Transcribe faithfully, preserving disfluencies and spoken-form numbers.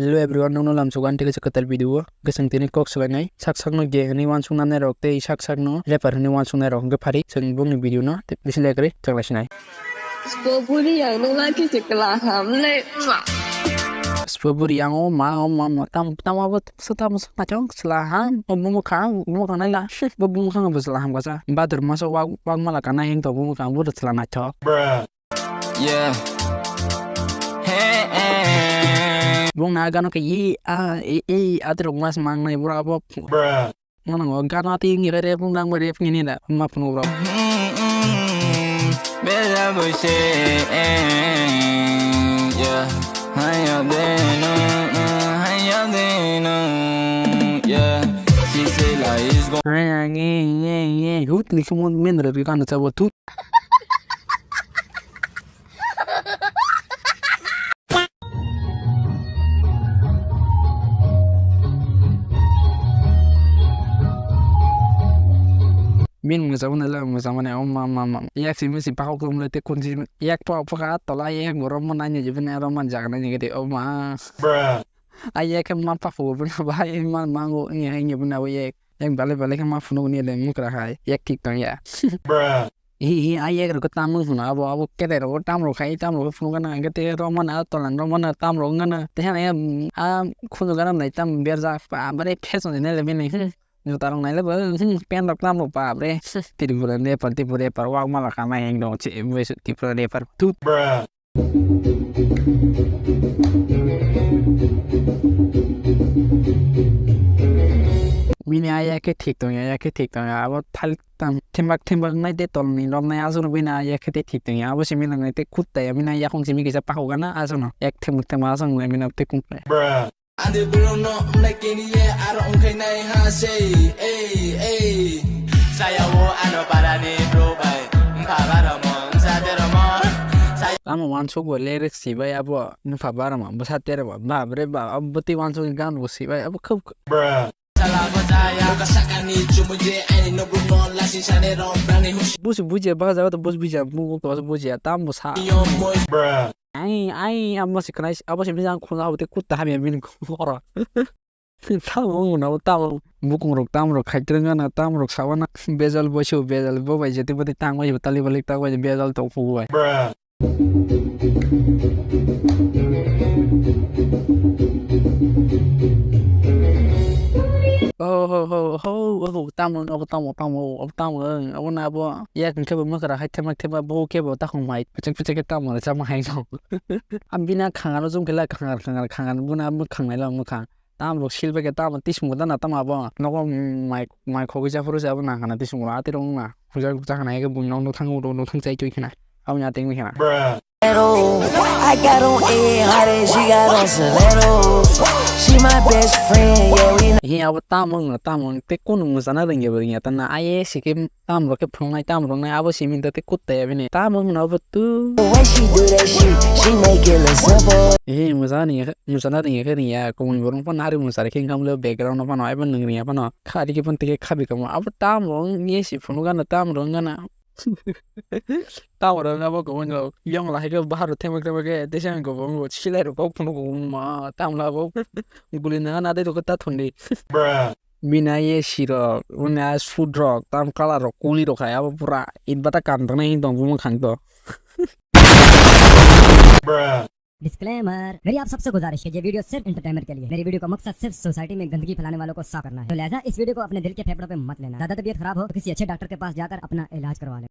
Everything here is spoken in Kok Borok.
Hello everyone, nokno lamsugo ani tei kaisa kwtal video o. Hwnkhe chwng tini kok swlainai, sak sakno gay hwnwi uansuknanai rok tei sak sakno rapper hwnwi uansuknai rok hwnkhe phari chwng bongni video no tei bisi lekri chwng lai sinai. Spo buri ang nung laki se kla ham le. Spo buri ang o ma, o ma, ma, tam, tam abo so tam so na chong sla ham, o bumo khang, bumo khang nai la, bo bumo khang bo sla ham kasa. Badur maso wak, wak mala kana heng to bumo khang bo sla na chok. Yeah. Hey, hey. Bong na gano ke i a, i, i, atrok mas mang nai bura bo. Mano gano ati ngi re bong nang rep ngi ni da ma phunu bro. Bella boy say, eh, yeah. How you doing? Uh, uh, how you doing? Uh, yeah. She say like it's go- Hut ni khumon men re gano chabo tut. Bini mwchangmani le mwchangmani, o ma, ma, ma. Yak simi si pakok tum le te kunji yak pa paka tola yak borok mo nai ni jibini aro man jaga nai ni gede, o ma. A yak ma pakok bini bai ma mango ni hai ni bini abo yak. Yak bale bale khe ma phunuk ni le mukra hai. Yak thik tong ya. Hi, hi, a yak rok tam wng phano abo, abo kete rok tam rok khai, tam rok phunuk gana, hingke te rok mana, tolan rok mana, tam rok gana. Te hana ya, mm, a khunju gana nai tam berjak, ba, bare fashion ni le bini, hmm. Juta rok nai le bo, hmm, pen rok tam rok ba, bre. Tripura ni par, Tripura par, wak mala kama heng dong, che, bo se Tripura ni par, tut. Bini a yak khe thik tong ya, yak khe thik tong ya, abo thalik tam, thembak thembak nai tei tolni rok nai aswk no bini a yak khe tei thik tong ya, abo simi nang nai tei kut tai ya, bini a yakung simi kisa pakok gana aswk no, yak thembak thembak aswk no bini tei kung tai. Ani borok no wngkha kini ye aro wngkha nai ha sei, ei, ei. Saya o ano para ni bro bai, wngkha bara mo, wngsa de ro mo. Saya tamo wansuk bo lyrics si bai abo. Nupha barama, bwsa terema, bap re bap, abo bwtwi wansugwi gan bo sibai, abo khub. Sala bwsa ya, saka ni chumu je, ani no bu no lasi sane rom brani hush. Busi bujiya, baka jaga to busi bujiya, bu to bujiya, tam bwsa. Yo moi. Ai, ai, amo si khnai, abo si bijang khuna, abo te kutta hamya bini khoro. Tamo wngmano, tamo bukung rok, tam rok, khaitrwng gana, tam rok sawana, bejal boisu, bejal bo bai, jeti bati tang bai, tali balik tang bai, bejal tong phugu bai. Oh, ho, ho, ho, oh, tamo, oh, tamo, tamo, oh, tamo, ang, abo na abo, yak hwnkhe bo mwkhra hai thema thema, bo khe bo takhung mai, pechek pechek khe tamo rwchapma hai no. Ang bina khangaro jom khe la khangar, khangar, khangar, buna mwkhang nai la mwkhang. Tam rok sil bai khe tamo tisung da na tamo abo. Nogo mai, mai khogwi japhuru se abo nang khana tisung ro atwi rong na. Hujar gukcha khana eke buino nokthang uro nokthang chai choi khana. Abo nya tengwi khana. Zero. I got on eight hundred, she got on stilettos. She my best friend, yeah, we know. Hi abo tamo wngno tamo wng te kunu mwchana rwngya bo rwngya ta na aye sikhe. Tam rok khe phunuknai, tam rok nai abo simi da tei kutta ya bini. Tam wngno abo tu. The way she do that shit, she make it look simple. He, mwchana ringya khe, mwchana ringya khe ringya. Kubun borok phano nari mwchari khe wngkha mole background no phano, abo nwng ringya phano. Kha rikhe phano tei khe khabi kamo. Abo tam rok wng ye si phunuk gana, tam rok wng gana. Tam rok wng abo kubun rok. Yong lahai khe bahar rok themwk themwk khe, tei se ang kubun rok silai rok kok phunuk kubun ma. Tam la abo guli nang na dei rok khe ta thundi. Bini a ye sirok, bini a sudrok, tam kalarok, kulirok hai, abo pura itbata kam tangnai hwn tong bumung khang to. Disclaimer, मेरी आप सबसे गुजारिश है, ये वीडियो सिर्फ एंटरटेनमेंट के लिए है। मेरी वीडियो का मकसद सिर्फ सोसाइटी में गंदगी फैलाने वालों को साफ करना है। तो लिहाजा इस वीडियो को अपने दिल के फेफड़ों पे मत लेना। ज्यादा तबीयत खराब हो तो किसी अच्छे डॉक्टर के पास जाकर अपना इलाज करवा लें।